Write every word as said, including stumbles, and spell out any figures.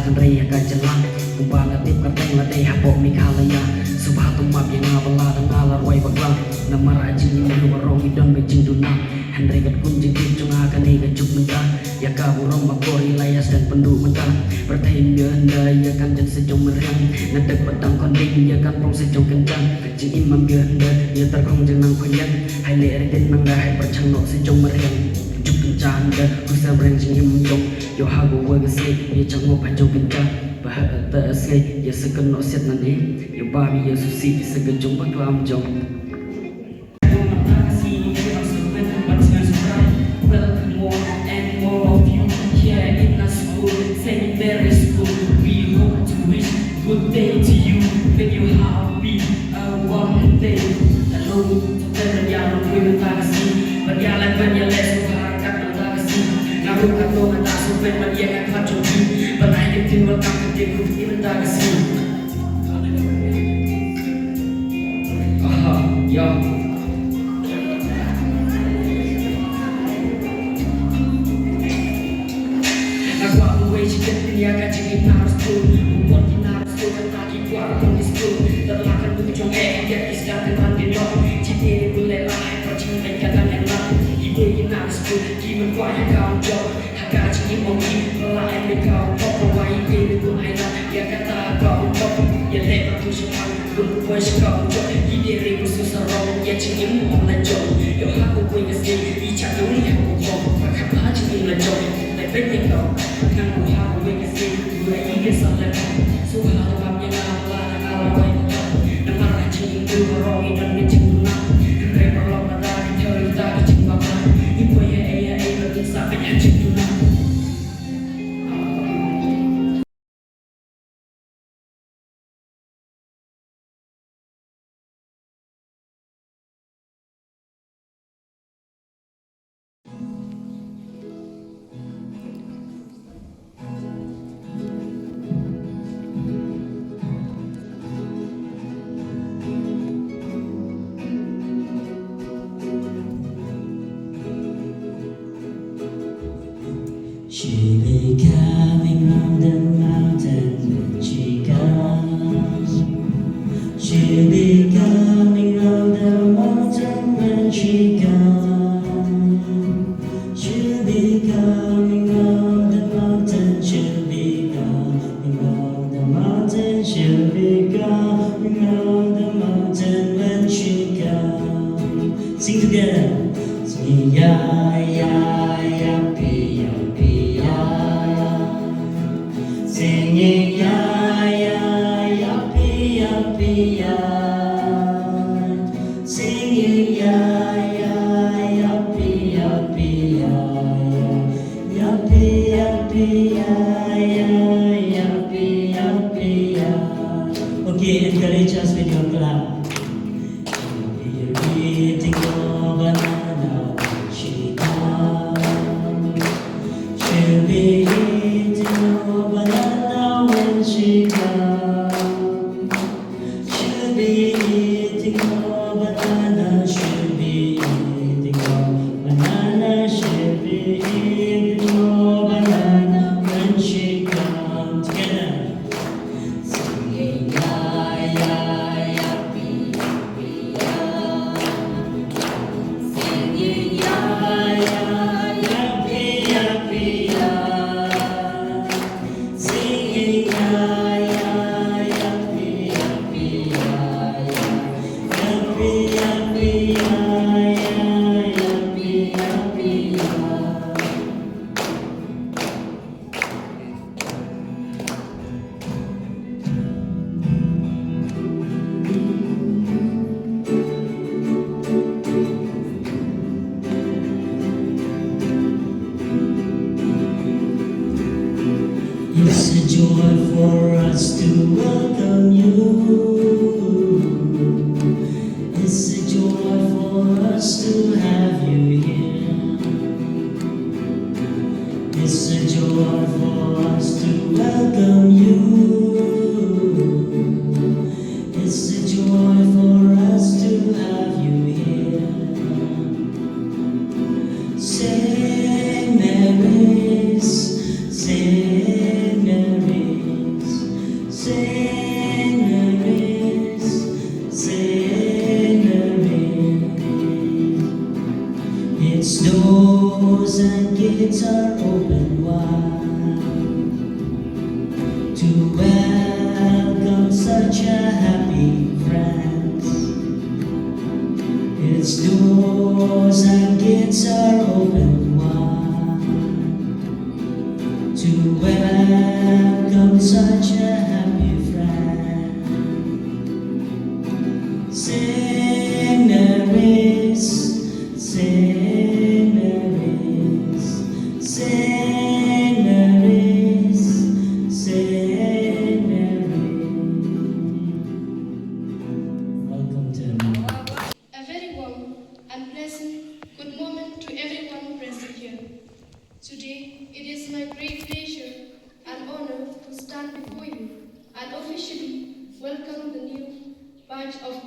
Hynrei ïa ka jylla kumba nga tip ka teng la dei hapoh Meghalaya. Sngewbha to map ïa nga ba la dang nga la rwai bakla. Namar ha jingim briew baroh ngi don bad jingduna. Hynrei katkum jingtip jong nga kane ka juk mynta. Ïa ka burom akor i la ïa sdang pynduh mynta. Pyrthei ym ïoh hynda ïa kan jait sa jong mariang. Nga dep ba dang khon ding ïa kan prong sa jong kynja. Jingim ym ïoh hynda ïa tyrkhong jong nang khon ïang. Hai leh ri dien nang da hai pyrchang noh sa jong mariang. Juk kynja hynda hu sa mariang jingim jong. Ïoh ha kawei ka sngi ïa changop ha jong kynja. Ba ha ta sngi ïa sa kynnoh siat nangne. Ïa ba ïa susi sa ka jong ba klam jong. Welcome more and more of you here in our school, Saint Mary's School. We hope to wish good day to you. May you have be a one day. Hello, to them, yeah, I'm going to Tagasi. But yeah, like when you left, so I got my Tagasi. Now, look at no, and that's when, but yeah, I got your beat. But I didn't think what I could do in Tagasi. Aha, yeah. Nga kwah ban wei shi kyntien ïa ka jingim na school. U bor ki na school, kata ki kwah ban school. Lada la ka dei jong eh, ïa ki sdang kan ban ki jop. Jingim ne bun leh la, eh, ka jingim ka dang eh la. Ki dei ki na school, ki ban kwah ïa ka jop. Ha ka jingim ong ki la em ïa ka pop, pynwai ïa ka ïa kata ka pop. Ïa leh ba tu shi pang bun poi shi ka pop. Ïa dei ri bu su sarong ïa jingim ong la jong. Ïoh ha kawei ka sngi i chak nang ri ha ka pop. Ba kata jingim la jong. Leh ben ïa ka. Nang bu ha kawei ka sngi bu la i ka sa leh. Su ha ka pop ïa ka la. She'll be coming round the mountain when she comes. She'll be coming round the mountain when she comes. She'll be coming round the mountain, she'll be coming round the mountain, she'll be coming round the mountain when she comes. Sing together. Singing ya ya ya pi ya pi ya. Singing ya ya ya pi ya pi ya. Singing ya ya ya pi ya pi ya ya. Ya pi ya pi ya ya ya pi ya pi ya. Okay, encourage us with your clap. She'll be eating your banana when she comes. She'll be eating your banana when she comes. She'll be eating your banana, she'll be eating your banana, she'll be eating your banana when she comes. Together. Singing ya ya ya pi ya pi ya. Singing ya ya ya pi ya pi ya. Singing ya ya ya pi ya pi ya ya. Ya pi ya pi ya ya ya pi ya pi ya. It's a joy for us to welcome you. It's a joy for us to have you here. It's a joy for us to welcome you. It's a joy for us to have you here. Saint Mary's, Saint Mary's. Its doors and gates are open wide to welcome such a happy friend. Its doors and gates are open wide to welcome such a happy friend. Saint Mary's, Saint Mary's, Saint Mary's, Saint Mary's. Welcome to everyone. A very warm and pleasant good morning to everyone present here. Today, it is my great pleasure and honor to stand before you and officially welcome the new batch of